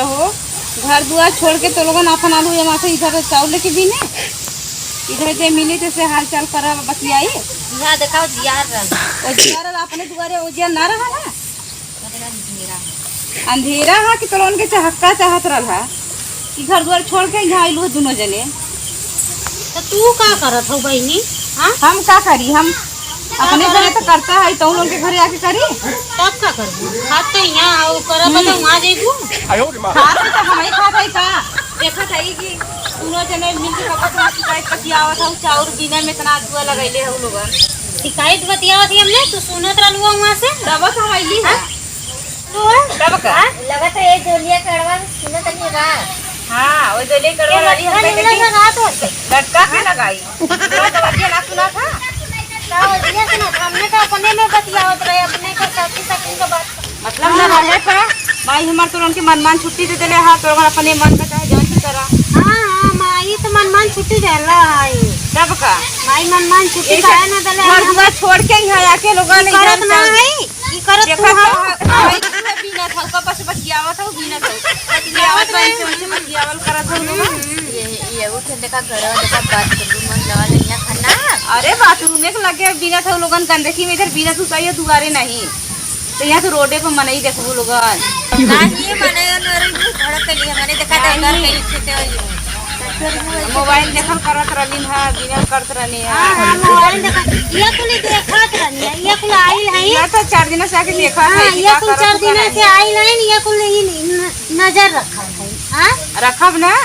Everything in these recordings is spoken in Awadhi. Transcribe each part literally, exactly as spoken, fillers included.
हो, घर दुआर छोड़ के तो लोगन आपन आलू एमा से इधर चाउर लेके बीने, इधर जे मिली तैसे हाल चाल करा बतियाई। यहाँ देखा, जियार रहा। ओ जियार रहा अपने दुआरे, ओ जियार ना रहा ना। अंधेरा है कि तो लोगन के चहक्का चाहत रहल हा कि घर दुआर छोड़ के यहाँ आइलू दुनो जने। तो तू का करत हो बहिनी? हाँ? हम का करी? हम अपने घरे तो करता है, तो लोग के घरे आके करी। तब का करबू? हाथ तो यहाँ आओ, करब तो वहाँ जइबू। खात है तो हम ही खात है का? देखत है कि दुनो जने मिल के कपड़ा सिलाई पतियावत हऊ, चाउर बीने में इतना जुआ लगैले हऊ लोगन। शिकायत बतियावत ही हमने, तू सुनत रहलू वहाँ से। तब तो हम अइली है। हाँ? तू है? तब का? हाँ? लगत है ये जोलिया कड़वा सुनत नहीं बा। हाँ, वो जोलिया कड़वा ये वाली हम लटका कहे नहीं कि लगा तो। लटका के लगाई। तो बतिया ना सुना था? का बतिया सुना था? हमने तो अपने में बतियावत रहे, अपने के साथी सखी के बात। मतलब ना रहे का, माई हमार तुरंत के मनमान छुट्टी दे देले हा, तो अगर अपने मन का चाहे जौन भी करा। हाँ, हाँ, माई तो मनमान छुट्टी देला है। तब का? माई मनमान छुट्टी ऐसे काहे ना देले घर है? दुआर छोड़ के यहाँ आके लोगन ई इधर करत ना चल है, ई करत देखा तू तो हो। है, है, तू है बीनत हऊ, कब से बतियावत हऊ, बीनत हऊ। बतियावत बतियावत रहे। इनसे उनसे बतियावल करत हऊ लोगन। हम्म। ये, ये वो खेल देखा, घर वाले देखा, बात कर लू, मन लगा ले, यहाँ खाना। अरे बाथरूम में लगे बीनत हऊ लोगन, गंदगी में इधर बीनत हऊ, सही है, दुआरे नहीं। तो यहाँ तो रोडे पर मनई देखबू लोगन। नाही, मनई ओनई मुँह धड़क के लिए, मने देखा था, उधर नाही। कहीं छूटे वाली। मोबाइल देखल करत रहनी है, बिनल करत रहनी है। हाँ, हाँ, मोबाइल देखा, ये कुल देखत रहनी है, ये कुल आइल है। ये तो चार दिन से आके देखा हाँ, है कि ये का कुल करत चार दिन है। से आइल है, ये कुल ही न-, नजर रखा है। हाँ? रखब ना।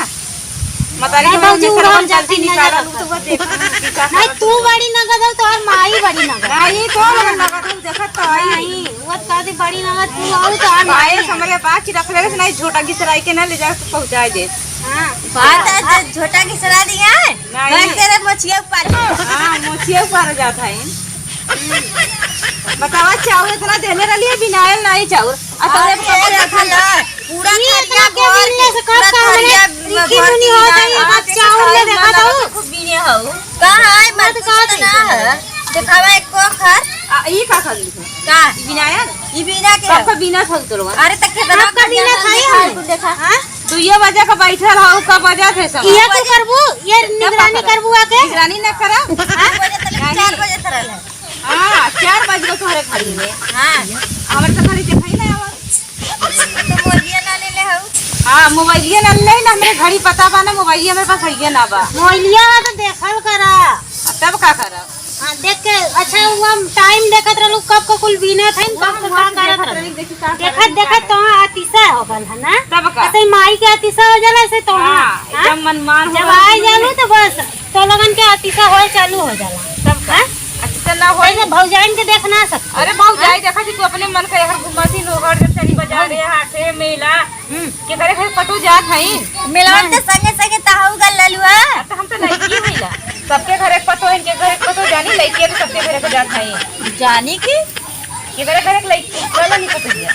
मतारी ए के भौजी, मुँह में उड़न से जाती गलती नजर निकालल, रखा। तो वो देखा कि का नहीं, करत तू है। बड़ी नगद हो, तोहर माई बड़ी नगद। नहीं, तो नगद हो, देखत तो आई। नहीं, वो कहती बड़ी नगद तू हो, तोहर माई बाएं नगद। हमरे बात की रख ले, नहीं झोटा घिसराई के ना ले जा पहुँचा दे। हाँ। बात है, जो झोटा घिसरा दिया है, नहीं। बस तेरे मोचिया ऊपर। हाँ, मोचिया ऊपर जात है। बतावा, चाउर इतना देले रहली है, बिनायल नहीं चाउर। आ तोरे अरे, पता देखा जाता है। ला, पूरा ई थरिया इतना के भर बिनले से कब पूरा काम रे? थरिया ई की भर मुनी के होता है, बिनायल। आज चाउर ले देखा तो। खूब बीने हऊ। का है, मत मत कुछ का तो ना है। देखावा एको खर। आ, ई का कर लिखो? का? ई बिनायल? ई बिना के सबका है। बिना था तोरवा। अरे, त केतना सबका बिना था, दिखाई तू देखा। हाँ? दुइये बजे का बैठल हऊ, का बजत है समय? ये तो करबू, ये तब का निगरानी करब? करबू आके? निगरानी ना करब? हाँ? बजे तक, नहीं। चार बजे तक रहल है। हाँ, चार बज गए तोहरे घड़ी में। हाँ। हमरे तो घड़ी देखाई ना आवत। तो मोबाइलिया ना ले ले हऊ? हाँ, मोबाइलिया ना ले ना, हमरे घड़ी पता बा ना, मोबाइलिया मेरे पास है ना बा। मोबाइलिया है तो देखल करा। तब का करब? हाँ, देख के, अच्छा, वो हम टाइम देखत रहलू, कब को कुल बीनत है, कब को का करत रहलू। देखत, देखत तो अतिशय हो गल है ना। तब का? ऐसे माई के अतिशय हो जाला, ऐसे तो हाँ, हाँ? एकदम मनमान हो जब गल आ है। जालू तो बस, तो लोगन के अतिशय होए चालू हो जाला। तब का? हाँ? अतिशय ना होए। ऐसे भौजाइन के देख ना सकते। अरे भौजाई, हाँ? देखा कि तू अपने मन का यहाँ घुमाती लोगड़ जब चली बाजारे, हाँ। हाटे, मेला, हम्म। केकरे घरे पतो जात हई? मेलवा के संगे संगे तहु गल ललुआ। अब तो हम तो लड़की हुई ला। सबके घरे पतो, इनके घरे पतो जानी, लड़की तो सबके घरे को जात हई। जानी की? केकरे घरे लड़की गल नहीं पतो जा।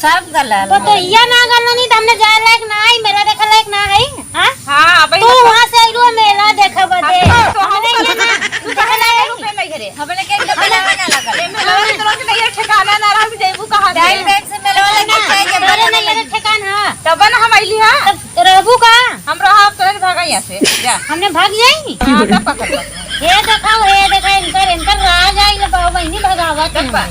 सब गल ललुआ। पतो इया ना गल नहीं, तो हमने जाए लायक ना आई, मेला देखे लायक ना आई, हाँ? हाँ, अब तू वहाँ से आइलू मेला देखे बदे। तो हम हमने तो ये ना, तू कहे ना आई। रुपए नहीं घरे। हमने के मेला ना लगल। ए, मेला में तो लोग नहीं है, ठिकाना ना रहा, जैबू कहाँ से? डाइन से मेलवा लेके ना, जाए, जब तोरे बने नहीं लगी। ठेकान है। तब ना हम अइली हा। तब रहबू का? हम रहब, तोरे भागा यहाँ से। जा। हमने भाग जाई? हाँ, तब पकड़ लो। हे देखा, हे देखा, इनकर, इनकर राज आई, ये बाबू बहिनी भगावत तब हैं। का?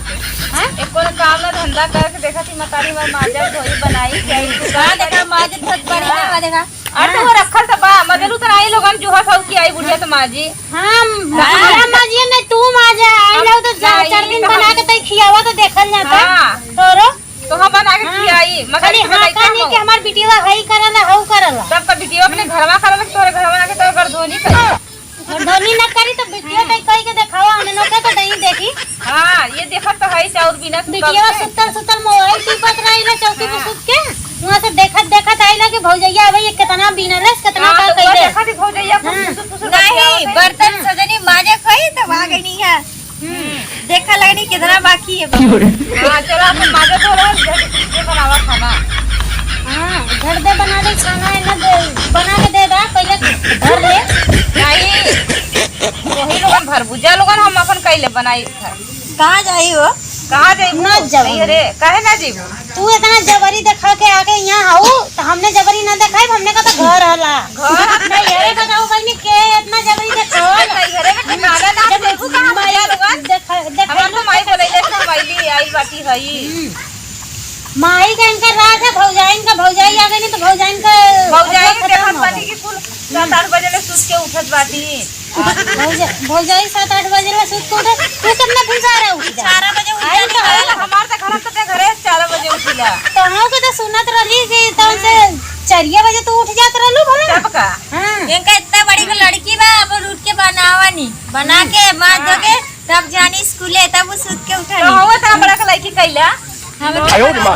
हाँ? एक कोई काम ना धंधा करके देखा थी, मतारी मार माजा धोई बनाई, क्या इनको का देखा, माजे बहुत बड़ी ना, देखा। और तो वो रखल तो बा, मजलू तो आई लोगन जो हस हऊ की आई बुढ़िया तो माजी। हाँ, हाँ। माजा माजिए नहीं, तू माजा, आई लो तो जा, नहीं, चार दिन तो बना हम के तई खियावा तो देखल जाता। हाँ। तोरो? तो हम बना के हाँ। खियाई, मगर खाली इतना हाँ लइका कहनी हो। कि हमार बिटिया हई करला, हऊ करला। तब का बिटिया अपने घरवा करला, कि तोरे घरवा आके तोरे गर्दोनी करे। गर्दोनी ना करी तो बिटिया हाँ। तई कही के देखावा, हमने नोके तो नहीं देखी। हाँ, ये देखत तो हई चाउर बिना तू बिटिया कब से। सुतल सुतल मोबाइल टिपत रही ना चौकी पे हाँ। सुत के, वहाँ से देखत देखत आई ना कि भौजैया अबे ये कितना बिनलेस, कितना हाँ, का तो वो कइले। देखत ही भौजैया कुछ हाँ। फुसुर फुसुर नहीं, बतियावत है। बर्तन हाँ। सजनी माजे खोई तब आ गई नहीं है। हम्म। देखा लगनी कितना बाकी है। हाँ, चलो, अपन माजा धो लो, झट से बनावा खाना। हाँ, झट दे बना दे खाना, है ना, दे, बना के दे दा, पहले धर ले। नहीं, वही लोगन भरबूजा लोगन हम अपन कैले बनाई खा। कहाँ जाई हो? कहाँ जाइबू? ना जाबू। नैहरे, काहे ना जाइबू? तू इतना जबरी देखा के आके यहाँ आऊ, तो हमने जबरी ना देखाई, हमने का तो घर हला। घर? नैहरे बताओ बहिनी, के इतना जबरी देखावल? नैहरे में ठिकाना ना, जब देखू कहाँ माई भैया लोगन? देखा, देखा हमन तो माई बोलैले से हम आइली, आइल बाटी हई। हम्म। माई का इनका राज है, भौजाइन का भौजाई आ गई, नहीं तो भौजाइन का भौजाई अगुआ खत्म देखत हो बाटी गई। कि कुल सात आठ बजे ले सुत के उठत बाटी। भौजा-, भौजाई सात आठ बजे ले सुत के उठे। तू कितना भिनसार है उठ जा? चार बजे उठ आई जाती तो है। है। हमार तो घर तो घरे चार बजे उठिला। तो हम के तो सुनत रहली कि तब से चारिये बजे तू उठ जात रहलू भला। तब का? हाँ। इनका इतना बड़ी को लड़की बा, अब उठ के बनावा नी, बना के मार हाँ। दोगे, तब जानी स्कूले, तब वो सुत के उठा तो नी। हवा तो बड़ा के लड़की कैला। हम आयो रे माँ।